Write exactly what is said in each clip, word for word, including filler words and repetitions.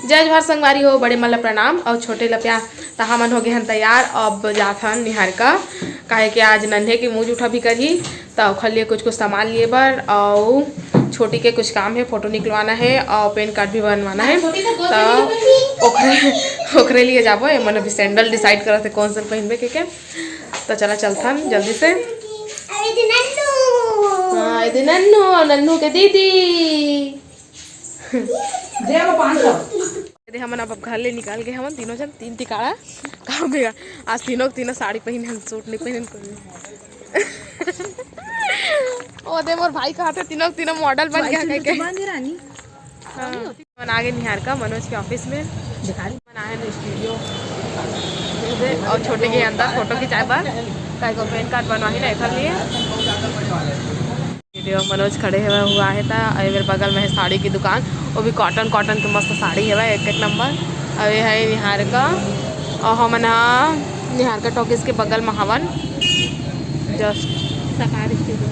जय जोहार संगवारी हो, बड़े मन ला प्रणाम अउ छोटे ला प्यार। त हमन हो गे हन तैयार, अब जात हन निहारिका, काहे कि आज नन्हे के मुंह जूठा भी करही, त ओखर लिए कुछ कुछ सामान लिए बर अउ छोटी के कुछ काम हे, फोटो निकलवाना हे अउ पैन कार्ड भी बनवाना हे। त ओखरे ओखरे लिए जाबो। एमन अभी सैंडल डिसाइड करत हे कौन सा पहिनबे के, के। त चला चलथन जल्दी से। अरे दे नन्नू। हाँ, ए दे नन्नू, नन्नू के दीदी। दे वो पाँच सौ। दे हमन अब, अब घर ले निकल गए हमन तीनों जन, तीन टिकाड़ा। का हो गया? आज तीनों के तीनों साड़ी पहिने हन, सूट नहीं पहिने कोई। ओ दे मोर भाई कहा थे तीनों के तीनों मॉडल बन गया कह के। बांध रानी। हाँ। मन आगे निहारिका मनोज के ऑफिस में। दिखा रही। मन आए हैं स्टूडियो। अउ छोटे के अंदर फोटो खिंचाए बर, काहे को पैन कार्ड बनवाही ना एखर लिए। ये देखो मनोज खड़े हुए हुआ है था, अउ ये मेरे बगल में है साड़ी की दुकान, वो भी कॉटन, कॉटन के मस्त साड़ी है एक एक नंबर। अउ ये है निहारिका, अउ हमन हा निहारिका टॉकीज के बगल में हवन, जस्ट सकार स्टूडियो।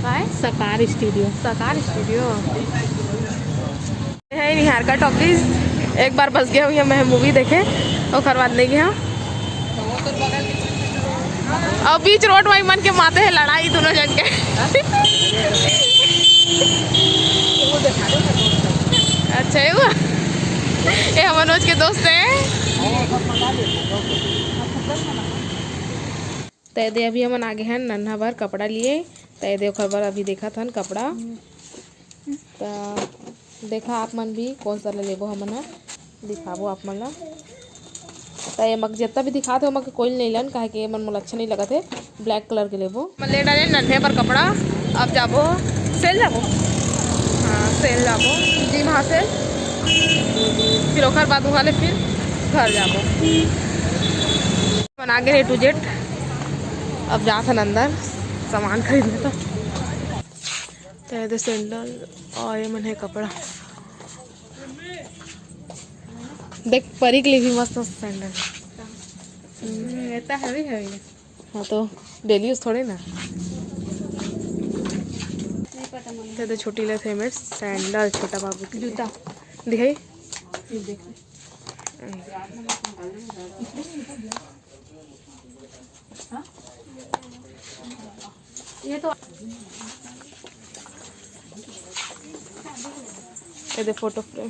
काय? सकार स्टूडियो। सकार स्टूडियो। है निहारिका टॉकीज। एक बार बस गया हुई मैं मूवी देखे, ओकर बाद नहीं गया। अउ बीच रोड में मन के माते है लड़ाई दोनों जन के। अच्छा, ये हुआ। ये हम मनोज के दोस्त हैं। त ये दे अभी हमन आगे हन नन्हा बर कपड़ा लिए। त ये दे ओखर बर अभी देखत हन कपड़ा। त देखा आप मन भी कौन सा ला लेबो, हमन ह दिखाबो आप मन ला। त ये मक जितना भी दिखात हे ओमा के कोई नहीं लन, काहे कि ये मन मोला अच्छा नहीं लगत हे। ब्लैक कलर के लेबो। मैं ले डाले नन्हे बर कपड़ा। अब जाबो सेल जाबो। हाँ, सेल जाबो। जी हाँ, सेल। फिर ओकर बाद वहाँ ले फिर घर जाबो। मन आगे है टू जेट। अब जात हन अंदर सामान खरीदने तो। त ये दे सैंडल अउ ये मन हे कपड़ा। देख परी के लिए भी मस्त मस्त सैंडल। हम्म, ये तो heavy heavy है। हाँ तो डेली यूज थोड़े ना। नहीं पता मम्मी। त ये दे छोटी ले फेवरेट सैंडल छोटा बाबू के लिए। जूता। दिखाई। ये देख। ये तो ये दे फोटो फ्रेम।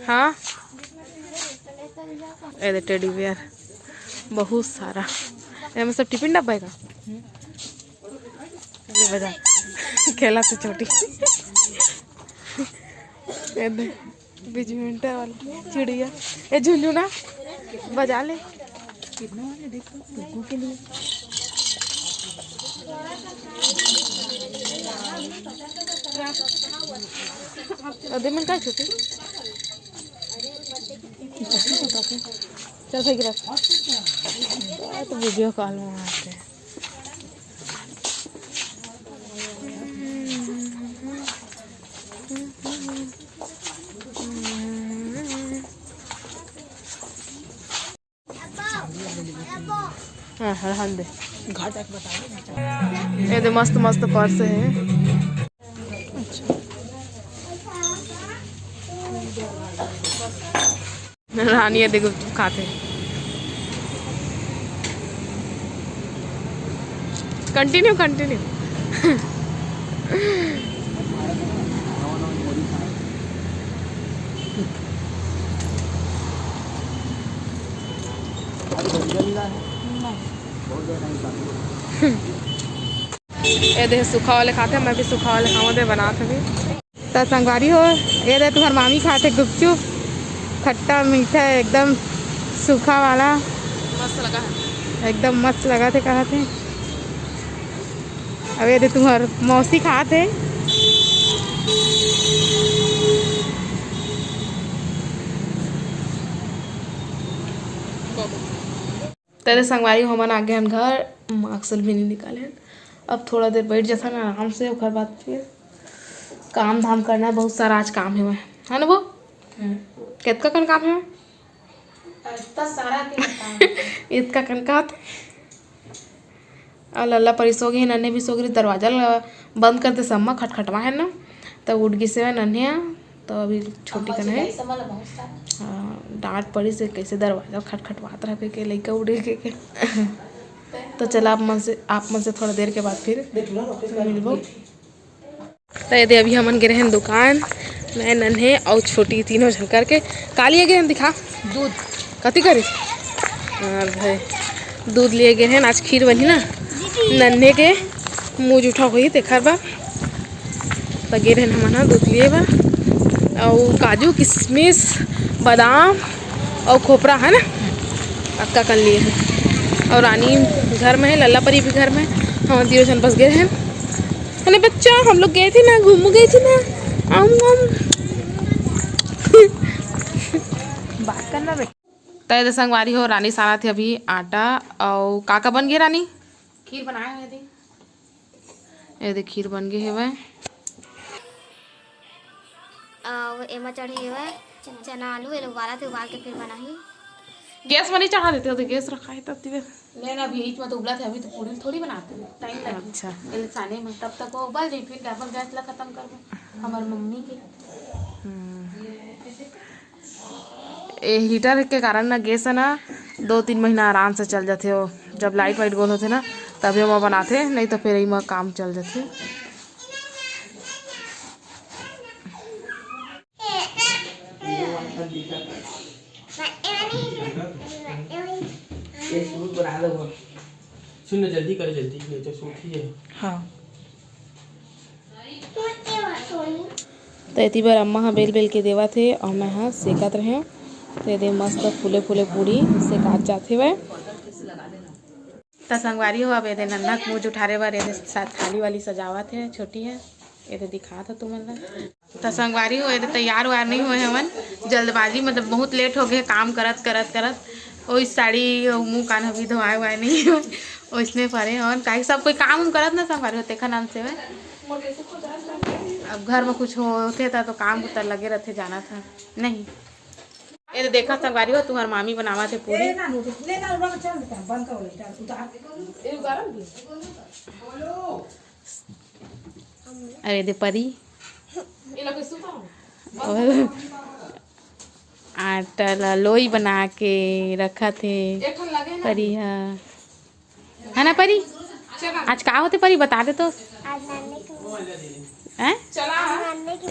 हाँ, ये दे टेडी बियर बहुत सारा। ये में सब टिफिन डब्बा है का? ले बजा। खेला तो छोटी। ये दे। बैडमिंटन वाला चिड़िया, ए झुनझुना बजा ले। अदे मन का छोटी। चल सही रख। तो वीडियो कॉल में आते हैं। हाँ, हाँ, हाँ, दे। ये दे मस्त मस्त पर्स है। रानी ये देखो खाते। Continue, continue. ये दे सूखा वाले खाते, मैं भी सूखा वाले खाऊं, दे बनात हवे। त संगवारी हो, ये दे तुम्हार मामी खाते गुपचुप, खट्टा मीठा एकदम सूखा वाला। मस्त लगा है। एकदम मस्त लगा थे, कहा थे। अब ये दे तुम्हार मौसी खाते। तेरे संगवारी हो, हमन आ गए हन घर, मास्क भी नहीं निकाले हन। अब थोड़ा देर बैठ जाथन आराम से, ओकर बाद फिर काम धाम करना है, बहुत सारा आज काम है, है ना वो? हम्म। कितना कन काम है? इतना सारा के काम। इतना कन का होता है? अउ लल्ला परी सो गे हे, नन्हे भी सो गे, दरवाजा ल बंद कर दे, सम्मा खटखटवा है ना, त उठ गिस हे नन्हे ह। त अभी छोटी कन है। हाँ, डांट पड़ी से कैसे दरवाजा खटखटवात रह के, के लइका उठ गे के। तो चला, आप मन से, आप मन से थोड़ा देर के बाद फिर मिलबो। तो ये दे, अभी हमन गे रहेन दुकान, मैं, नन्हे अउ छोटी, तीनों झन करके। का लिए गे रहेन, दिखा। दूध। कति करिस? हाँ भाई, दूध लिए गे रहेन, आज खीर बनही ना। नन्हे के मुंह जूठा होही, तेखर बर। त गे रहेन हमन ह दूध लिए बर, अउ काजू, किशमिश, बादाम अउ खोपरा है ना, अतका कन लिए हे। अउ रानी घर में है, लल्ला परी भी घर में है। हम तीनों झन बस गे रहेन। अरे बच्चा, हम लोग गए थे ना, घूम गए थे ना, आम आम। बात करना बेटा। त ये दे संगवारी हो, रानी सानत हे अभी आटा। अउ का का बन गे रानी? खीर बनाए हुए दी। ये दे खीर बन गे हेवय। अउ एमा चढ़े हेवय चना आलू, एला उबालत हे, उबाल के फिर बनाही। गैस में नहीं चढ़ा देते हो तो गैस रखा है तब तिबे। नहीं ना, अभी ईच में तो उबलत हे, अभी तो पूड़ी थोड़ी बनाते हैं, टाइम लगे। अच्छा। एले साने में, तब तक वो उबल जाई, फिर अपन गैस ला खत्म करबो। हमार मम्मी के। हम्म। ए हीटर के कारण ना गैस है ना, दो तीन महीना आराम से चल जाथे। वो जब लाइट वाइट गोल होथे ना, तभी ओमा बनाथे, नहीं तो फिर एमा काम चल जाथे। ये सूप बना दो। सुन ना, जल्दी करो, जल्दी, नहीं तो सूखी है। हाँ। तो एती बर अम्मा ह बेल बेल के देवत हे अउ मैं ह सेकत रहें। तो ये दे मस्त फूले फूले पूड़ी सेकात जात हेवय। त संगवारी हो, अब ये दे नन्हा के मुंह जुठारे बर ये दे सा-, थाली वाली सजावत हे, छोटी है, ये दे दिखात हे तुमन ला। त संगवारी हो, ये दे तैयार वार नहीं होए हवन, जल्दबाजी, मतलब बहुत लेट हो गए काम करत करत करत। ओई साड़ी अउ मुंह कान अभी धोआए हुआए नहीं हो, ओइसने परे हवन, काहे सब कोई काम उम करत ना संगवारी हो, तेखर नाम से होए। अब घर में कुछ होथे त तो काम बुता लगे रहथे, जाना था नहीं। ये तो देखा संगवारी हो, तुम्हार मामी बनावत हे पूरी। ए, नानू, ले नानू, रख, चल बेटा, बंद कर, उतार। अरे दे परी। और आटा ला लोई बना के रखत हे परी हा। है ना परी? आज का होथे परी, बता दे तो। आज नन्हे के हैं? आज नन्हे के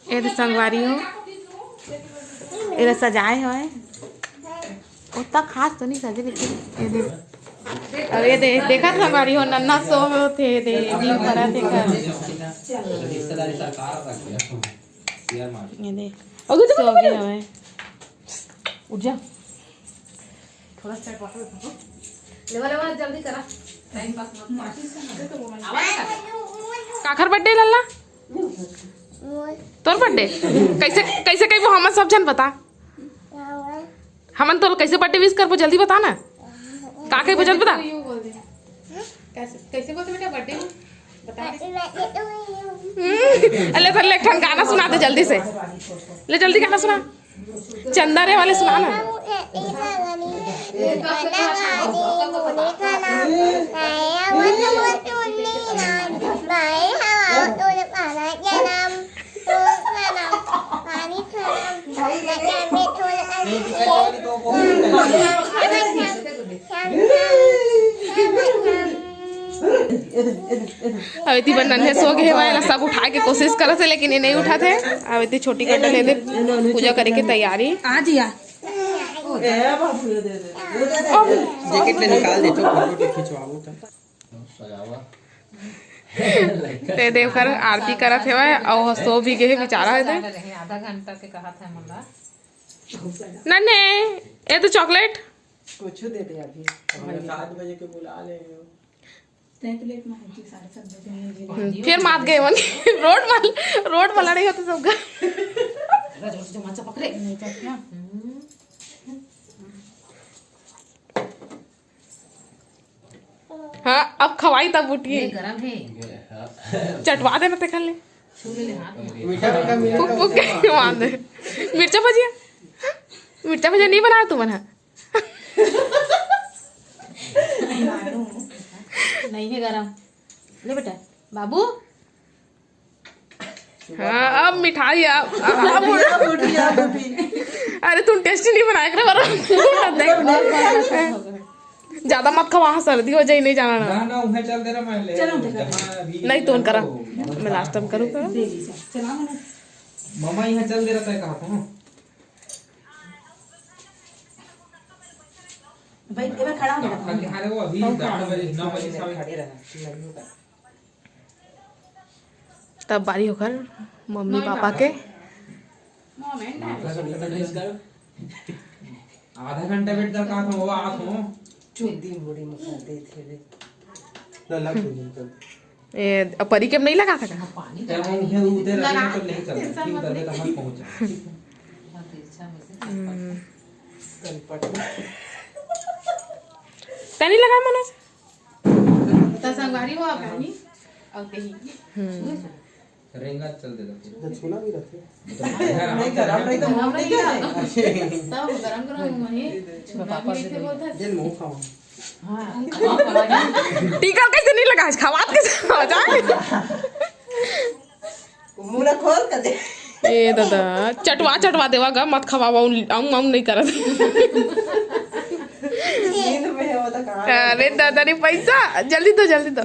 ए दे संगवारी हो, एला सजाए हवय। ओतका खास तो नहीं सजे, लेकिन ए दे, अब ए दे, देखा संगवारी हो, नन्हा सो होथे, ए दे, नींद पड़त हे कर। ए दे, सो गे हवय। उठ जा। थोड़ा सा लेवा, लेवा, जल्दी करा। टाइम पास मत कर। काखर बर्थडे लल्ला? तोर बर्थडे? कैसे, कैसे कहिबो, हमन सब झन बता। हमन तोर कैसे बर्थडे विश करबो, जल्दी बता ना। का कहिबो, जल्दी बता। कैसे, कैसे बोलते बेटा बर्थडे में? बता दे। हम्म, अले, ले एक ठन गाना सुना दे जल्दी से। ले जल्दी गाना सुना। चंदा रे वाले सुना ना। अब एती बर नन्हे सो गे हवय, एला सब उठाए के कोशिश करत हे, लेकिन ये नहीं उठत हे। अब एती छोटी कटल हे, पूजा करे के तैयारी। आ जिया। जैकेट ले निकाल दे तो फोटो उटो खिंचवाबो त। ते देवघर आरती करत हेवय, अउ सो भी गे हे बेचारा हे ते। आधा घंटा के कहा था मुला। नन्हे, ए तो चॉकलेट। कुछ दे दे अभी। हमने सात बजे के बुला ले हो। तय प्लेट में होती साढ़े सात बजे। हम्म, फिर मात गए मन। रोड मल, रोड मल रही होती सब घर। हाँ, अब खवाई तब उठिए। ये गरम है। चटवा देना ते खा ले। छू ले हाथ में। मीठा मीठा मिले फुक फुक के मार दे। मिर्चा भजिया, मिर्चा भजिया नहीं बनाया तुमन हा? नहीं है गरम। ले बेटा, बाबू। हाँ, अब मिठाई, अब, अब, अब। अरे, तुम टेस्टी नहीं बनाए करे, बड़ा। ज्यादा मत खवा, हाँ, सर्दी हो जाए, नहीं जाना ना। ना, ना, उन्हें चल दे रहा मैं, ले। चलो, उठे कर। जहाँ अभी नहीं, तो उनका रहा। मैं लास्ट टाइम करूँ, करूँ। दे दी, चल, चला मना। मामा यहाँ चल दे रहा था, कहा था। भाई, एक बार खड़ा हो जा। खाली हारे वो अभी दस बजे, नौ बजे से खड़े रहा, लल्लू का। तब बारी होकर मम्मी पापा के। आधा घंटा वेट कर, कहा था वो आ तो। चुंदी मुड़ी में कर दे थे रे। ना, लग तो नहीं कर। ए, अब परी के नहीं लगा था का? तेरे को उठे, उठे रखे तो नहीं कर, क्यों कर दे तो हम पहुंचा। हम्म। तनी लगा मनोज। त संगवारी हो, अब रानी, अब देही। हम्म। रेंगा चल दे दे। तो छूना भी रखे। नहीं, गरम रही तो मुंह नहीं गया। तब गरम गरम मुंह में छूना भी रखे बोलता है। जेन मुंह खावा। हाँ। टीका कैसे नहीं लगा? खवात कैसे हो जाए? मुंह खोल कर दे। ए दादा, चटवा, चटवा देवा गा, मत खवावा, अम, अम नहीं करत। नींद में हो तो कहाँ? अरे दादा रे, पैसा, जल्दी दो, जल्दी दो।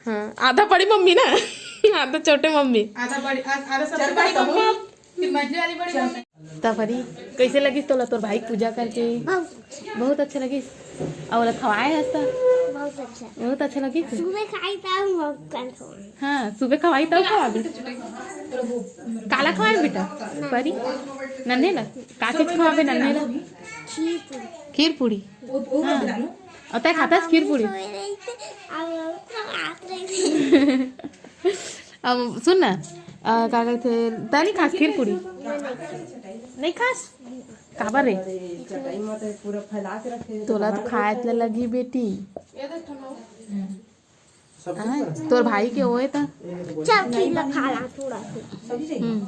हाँ, आधा बड़ी मम्मी ना, आधा छोटे मम्मी। आधा बड़ी, आ-, आधा सबसे चल, बड़ी कहूँ। मम्मी, फिर मझली वाली बड़ी मम्मी। तफरी, कैसे लगिस तोला तोर भाई के पूजा करके? बहुत अच्छा। बहुत अच्छा लगिस। अउ ओला खवाए हस त? बहुत अच्छा। बहुत अच्छा लगिस? सुबह खाई तब हम कंट्रोल। हाँ, सुबह खवाई तब खवाबे। काला खवाए बेटा? परी? नन्हे ला? का चीज खवाबे नन्हे ला? खीर पूरी। खीर पूरी? हाँ। अउ तै खाथस खीर पूरी? सोए रही थे, अब हम खवात रही थी। अब सुन ना, अ, का कहिथे, तै नहीं खास खीर पूरी? नहीं खास? काबर रे? चटाई में तो पूरा फैला के रखे हैं, तोला तो खाए ला लगही बेटी। हाँ, तोर भाई के होए त। चल, ठीक बा, खा ला थोड़ा सा। हम्म।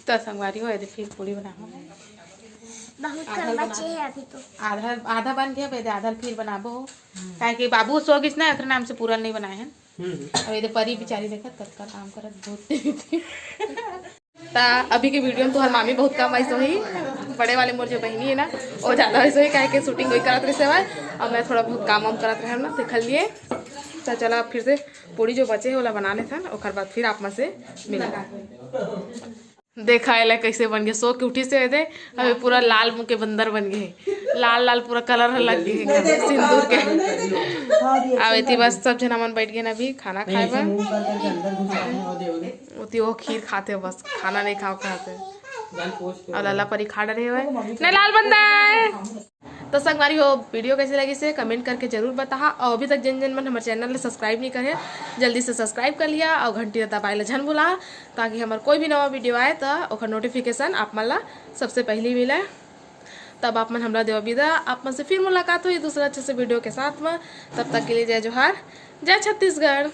त संगवारी हो, एदे फिर पूरी बनाबो। बहुत कम बचे हे अभी तो। आधा, आधा बन गया, एदे आधा फिर बनाबो। काहे कि बाबू सो गिस ना, एकरे नाम से पूरा नहीं बनाए हैं। हम्म। अब एदे परी बिचारी देखत कतका काम करत, बहुत। त अभी के वीडियो में तुहर मामी बहुत कम आइस होही, बड़े वाले मोर जो बहिनी है ना, वो ज्यादा आइस होही, काहे कि शूटिंग वही करत रहिस हवय, अउ मैं थोड़ा बहुत काम वाम करत रहेंव ना, देखल लिए। त चला, अब फिर से पूरी जो बचे हे, ओला बना लेथन, ओकर बाद फिर आप मन से मिलबो। देखा एला कैसे बन गया, सो के उठिस हे एदे, अभी पूरा लाल मुंह के बंदर बन गए हे, लाल लाल पूरा कलर ह लग गए हे सिंदूर के। अब एती बस सब झन हमन बैठ गए ना अभी खाना खाए बर। ओती वो खीर खाथे बस, खाना नहीं खाओ खाथे। अउ लल्ला परी खा डरे हवय। नहीं लाल बंदर। तो संगवारी हो, वीडियो कैसे लगिस हे कमेंट करके जरूर बताहा। अउ अभी तक जिन जिन मन हमर चैनल ला सब्सक्राइब नहीं करे, जल्दी से सब्सक्राइब कर लिहा अउ घंटी ला दबाए ला झन भुलाहा, ताकि हमर कोई भी नवा वीडियो आए त ओकर नोटिफिकेशन आप मन ला सबसे पहली मिले। तब आप मन हमला देवा विदा, आप मन से फिर मुलाकात होही दूसरा अच्छे से वीडियो के साथ में। तब तक के लिए जय जोहार, जय छत्तीसगढ़।